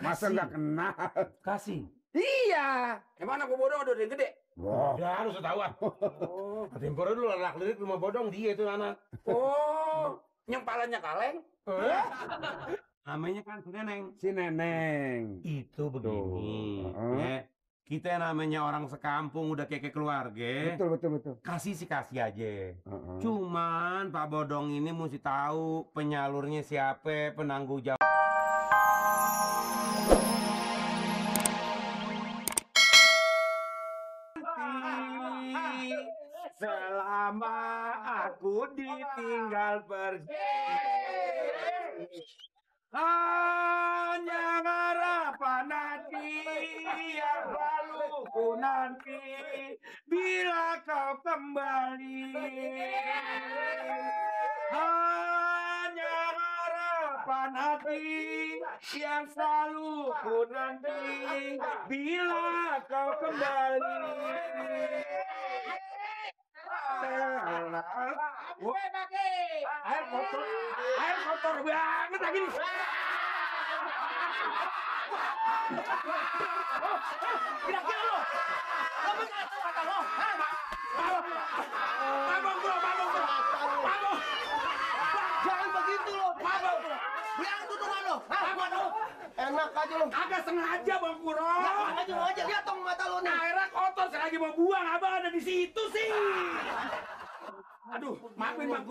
Masa nggak kenal? Kasih. Iya. Emang anak bodong udah yang gede? Wah. Ya harus tahu. Oh. Tempor dulu anak lirik rumah bodong dia itu anak. Oh. Yang palanya kaleng? Namanya kan si Neneng. Si Neneng. Itu begini. Tuh. Kita namanya orang sekampung udah kayak keluarga. Betul. Kasih sih kasih aja. Cuman Pak Bodong ini mesti tahu penyalurnya siapa, penanggung jawab. Selama aku ditinggal pergi, hanya harapan hati yang selalu ku nanti bila kau kembali. Hanya harapan hati yang selalu ku nanti bila kau kembali. Air kotor banget lagi nih. Kira-kira lo, kata lo, mabok bro. Jangan begitu lo, Mabok bro. bilang tutupan lo. Mabok lo. Enak aja lo. Agak sengaja Bang Kuro. Aja lihat dong mata lo nih. Airnya kotor, saya lagi mau buang, abang ada di situ sih. Aduh, maafin Bang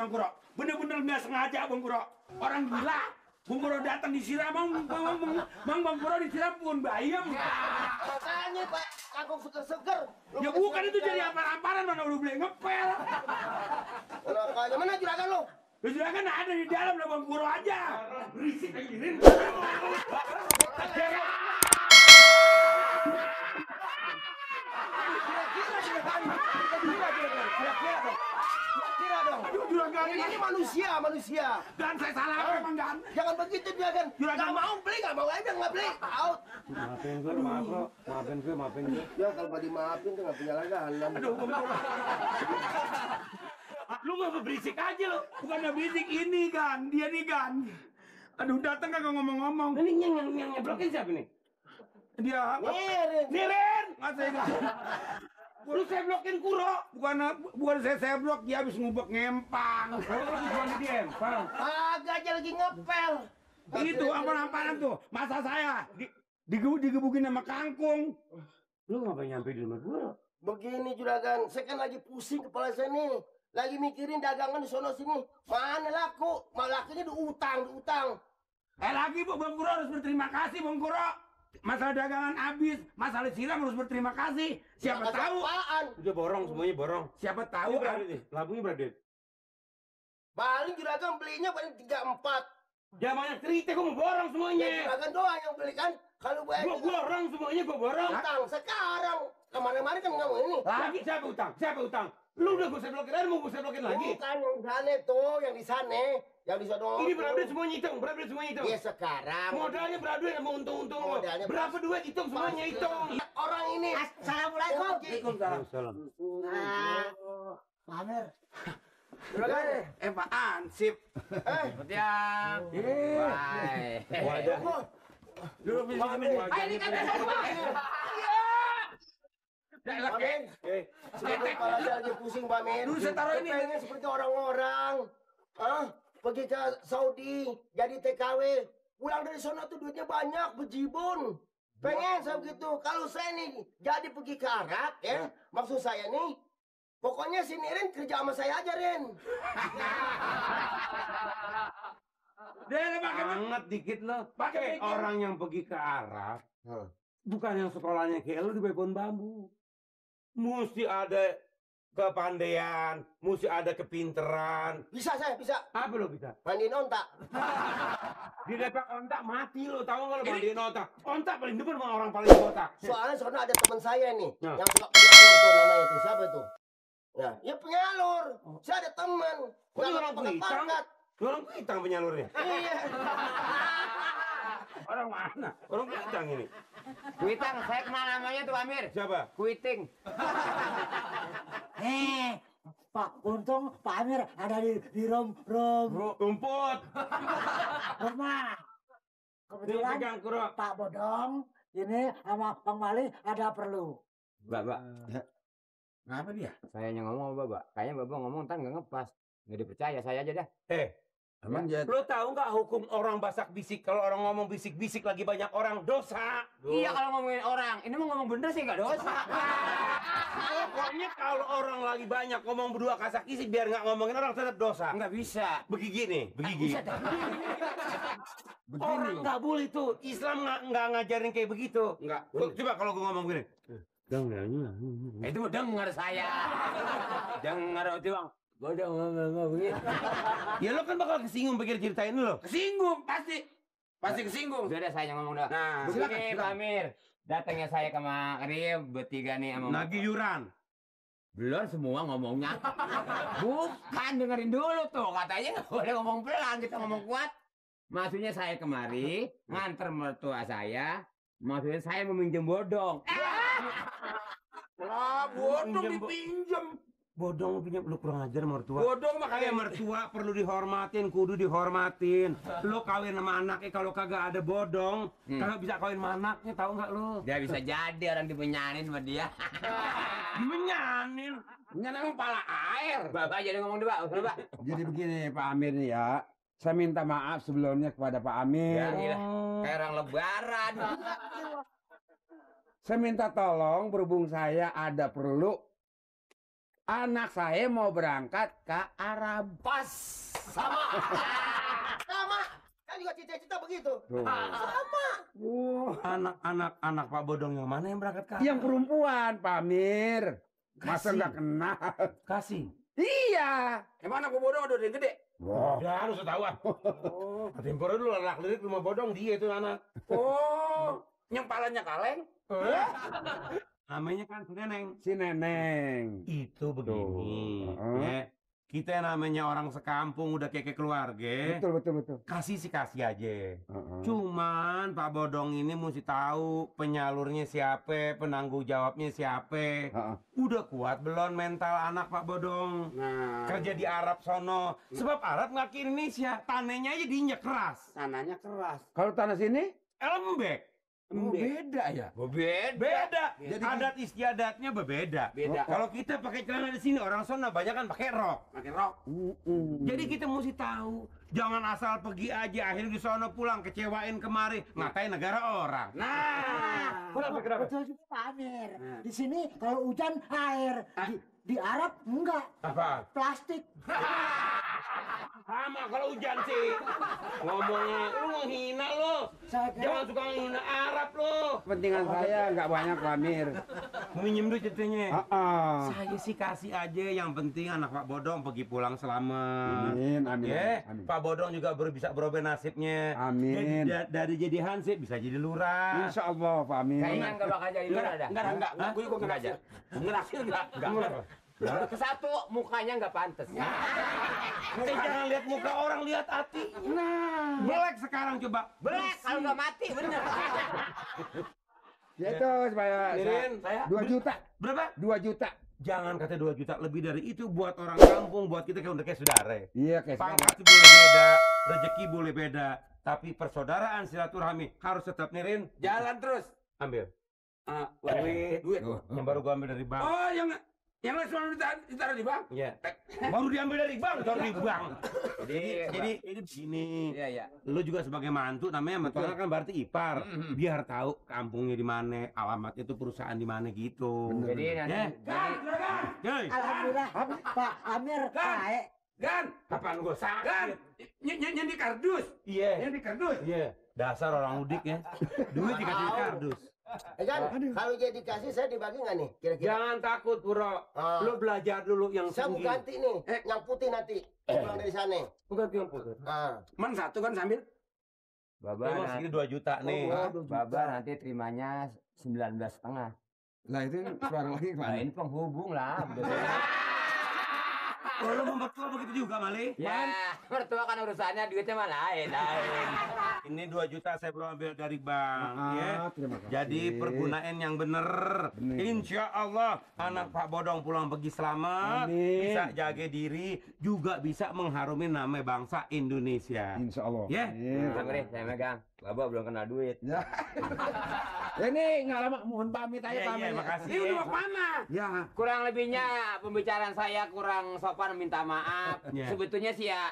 Kuro. Bener-bener nggak sengaja Bang Kuro. Orang gila. Bang Kuro datang disiram, Bang Kuro disiram pun bayam. Makanya Pak, kagok seger-seger. Ya bukan itu jadi ampar-amparan, mana udah beli ngepel. Enak aja, mana juragan lo? Ya sudah kan ada di dalam lah Bang Kuro aja. Berisik aja gini. Kira dong. Aduh, juragan Ini manusia. Dan saya salah apa Bang Gan? Jangan begitu juragan. Nggak mau beli, nggak mau aja nggak beli. Out. Maafin gue. Ya kalau nggak dimaafin tuh nggak punya langganan. Aduh, Bang Kuro. Lu nggak berisik aja lo. Bukannya berisik ini Gan, dia nih Gan. Aduh, datang kagak ngomong-ngomong. Ini yang nyeblokin siapa nih? Dia Niren. Nggak saya nggak. Lu saya blokin Kuro. Bukan saya blok, dia habis ngubek ngempang. Kalau lu bukan dia empang. Agak aja lagi ngepel. Itu ampar-amparan tuh. Masa saya digebukin sama kangkung. Lu ngapain nyampe di rumah gua? Begini juragan, saya kan lagi pusing kepala saya nih. Lagi mikirin dagangan di sono sini. Mana laku? Malah lakunya diutang. Lagi Bu, Bang Kuro harus berterima kasih Bang Kuro. Masalah dagangan habis, masalah siram harus berterima kasih. Siapa tahu? Apaan? Udah borong, semuanya borong. Siapa tahu kan? Labunya berapa? Paling juragan belinya paling 3-4. Jangan banyak cerita, gua mau borong semuanya. Ya juragan doang yang beli kan. Kalau gue Gua borong semuanya, gua borong. utang sekarang. Kemarin-kemarin kan nggak mau ini. Lagi siapa utang? Lu udah gua blokin aja, mau gua blokin lagi. Bukan yang di sana tuh, yang di sana. Yang di sono. Ini berapa semuanya hitung, Ya sekarang. Modalnya berapa duit sama untung-untung. Modalnya Berapa duit hitung semuanya hitung. Orang ini. Assalamualaikum. Waalaikumsalam. Pamer. Juragan. Pak Ansip. Siang. Wadah. Dulu bisa ini kan Pamer. Kepala saya lagi pusing Pamer. Dulu saya taruh ini. Pengen seperti orang-orang. Pergi ke Saudi, jadi TKW. Pulang dari sana tuh duitnya banyak, bejibun. Pengen saya begitu. Kalau saya nih jadi pergi ke Arab, ya. Maksud saya nih, pokoknya si Nirin kerja sama saya aja, Ren. Dia pakai banget dikit lo. Pakai orang yang pergi ke Arab, bukan yang sekolahnya kayak lu di Babon Bambu. Mesti ada kepandaian, mesti ada kepinteran. Bisa saya, bisa. Apa lo bisa? Mandiin ontak. Di depan ontak mati lo, tahu nggak lo mandiin ontak? Ontak paling depan sama orang paling botak. Soalnya sana ada teman saya nih, Nah. yang suka penyalur tuh namanya tuh. Siapa tuh? Ya penyalur. Saya ada teman. Oh, ini orang pakai Kuitang? pangkat. Orang Kuitang penyalurnya. Iya. Orang mana? Orang Kuitang ini. Kuitang, saya kenal namanya tuh Amir. Siapa? Kuiting. Pak Untung, Pak Amir ada di Rumput. rumah. Kebetulan pegang Kuro. Pak Bodong ini sama Bang Mali ada perlu. Mbak. Ngapa dia? Saya yang ngomong sama Bapak. Kayaknya Bapak ngomong ntar nggak ngepas. Nggak dipercaya, saya aja dah. Emang dia Lo tahu nggak hukum orang basak bisik? Kalau orang ngomong bisik-bisik lagi banyak orang dosa. Iya kalau ngomongin orang. Ini mau ngomong bener sih nggak dosa. Pokoknya kalau orang lagi banyak ngomong berdua kasak kisik biar nggak ngomongin orang tetap dosa. Nggak bisa. Begigi nih, begigi. Bisa dah. Orang nggak boleh tuh. Islam nggak ngajarin kayak begitu. Nggak. Coba kalau gue ngomong gini. Itu mau dengar saya. Dengar itu bang. Gue udah ngomong begini. Ya lo kan bakal kesinggung pikir ceritain lo. Kesinggung pasti. Pasti kesinggung. Sudah deh saya yang ngomong dah. Nah, Begini Pak Amir. Datangnya saya kemarin bertiga nih sama Nagih yuran. belum semua ngomongnya. Bukan dengerin dulu tuh katanya nggak boleh ngomong pelan kita ngomong kuat. Maksudnya saya kemari nganter mertua saya. Maksudnya saya meminjam bodong. Bodong dipinjam. Bodong pinjam lu kurang ajar mertua. Bodong Makanya mertua perlu dihormatin, kudu dihormatin. Lo kawin sama anaknya kalau kagak ada bodong, kalau bisa kawin sama anaknya tahu nggak lo? Dia bisa jadi orang dimenyanin sama dia. Menyanin. Menyanin pala air. Bapak jadi ngomong dulu Pak. Pak. Jadi begini Pak Amir nih ya. Saya minta maaf sebelumnya kepada Pak Amir. Ya, gila. Kayak orang lebaran. Saya minta tolong berhubung saya ada perlu. Anak saya mau berangkat ke Arab. Pas. Sama. Kan juga cita-cita begitu. Tuh. Anak Pak Bodong yang mana yang berangkat ke? Yang perempuan Pak Amir. Masa Kasih. nggak kenal? Kasih. Iya. Emang anak bodong udah yang gede? Wah. Ya harus ketahuan. Tempor dulu anak lirik rumah bodong dia itu anak. Oh, yang palanya kaleng. Namanya kan si Neneng. Si Neneng. Itu begini. Tuh. Ya. Kita namanya orang sekampung udah kayak keluarga. Betul. Kasih sih kasih aja. Heeh. Cuman Pak Bodong ini mesti tahu penyalurnya siapa, penanggung jawabnya siapa. Heeh. Udah kuat belum mental anak Pak Bodong? Nah, Kerja di Arab sono. Sebab Arab nggak ke Indonesia. Tanahnya aja diinjak keras. tanahnya keras. Kalau tanah sini? Lembek. Oh, beda ya. Beda. Jadi- Adat istiadatnya berbeda. Beda. Kalau kita pakai celana di sini orang sono banyak kan pakai rok. Pakai rok. Jadi kita mesti tahu, jangan asal pergi aja akhirnya di sono pulang kecewain kemari, ngatain negara orang. Nah, Kenapa? Betul juga Pak Amir. Di sini kalau hujan air, di Arab enggak, Apa? plastik. Sama kalau hujan sih. Ngomongnya, lu menghina lo. Saya kira Jangan suka menghina Arab lo. Kepentingan saya nggak banyak Pak Amir. Minjem duit ceritanya. Heeh. Saya sih kasih aja, yang penting anak Pak Bodong pergi pulang selamat. Amin. Ya, Amin. Pak Bodong juga bisa berubah nasibnya. Amin. Dari jadi hansip bisa jadi lurah. Insya Allah Pak Amir. kayaknya nggak bakal jadi lurah dah. Enggak. Gue juga nggak aja. Ngerasir enggak. Ke satu mukanya nggak pantas. Jangan lihat muka orang, lihat hati. Nah, belek sekarang coba. Belek kalau nggak mati bener. Ya itu supaya Mirin, saya 2 juta. Berapa? 2 juta. Jangan kata 2 juta, lebih dari itu buat orang kampung, buat kita kayak udah kayak saudara. Iya kayak Pangkat boleh beda, rezeki boleh beda, tapi persaudaraan silaturahmi harus tetap nirin. Jalan terus. Ambil. Duit. Yang baru gua ambil dari bank. Oh, yang langsung ditaruh di bank. Iya. Baru diambil dari bank, taruh di bank. Jadi ini begini. Iya. Lu juga sebagai mantu namanya mentola kan berarti ipar. Biar tahu kampungnya di mana, alamatnya itu perusahaan di mana gitu. Jadi nanti Ya. Yoi. alhamdulillah Pak Amir baik. Gan, Kapan gua sakit? Gan, nyendi kardus. Iya. Nyendi kardus. Iya. Dasar orang udik ya. Duit dikasih kardus. Kan kalau dia dikasih saya dibagi nggak nih kira-kira? Jangan takut, Puro. Ah. Lu belajar dulu yang Saya mau tinggi. ganti nih, yang putih nanti pulang dari sana. Bukan yang putih. Man satu kan sambil. Baba Baba segini 2 juta nih. Baba nanti terimanya 19,5. Lah itu suara lagi Nah, ini penghubung lah. Oh, lu mempertua begitu juga, Mali? Ya, mertua kan urusannya duitnya mah lain. Ini 2 juta saya perlu ambil dari bank, ya. Terima kasih. Jadi pergunain yang bener. Insya Allah anak Pak Bodong pulang pergi selamat, Amin. bisa jaga diri, juga bisa mengharumi nama bangsa Indonesia. Insya Allah. Ya. Amin. Sampai saya megang. Bapak belum kena duit. Ya. Ini nggak lama, mohon pamit aja Iya, pamit. iya, makasih. Ini udah mau kemana? Ya. Kurang lebihnya pembicaraan saya kurang sopan, minta maaf. Iya. Sebetulnya sih ya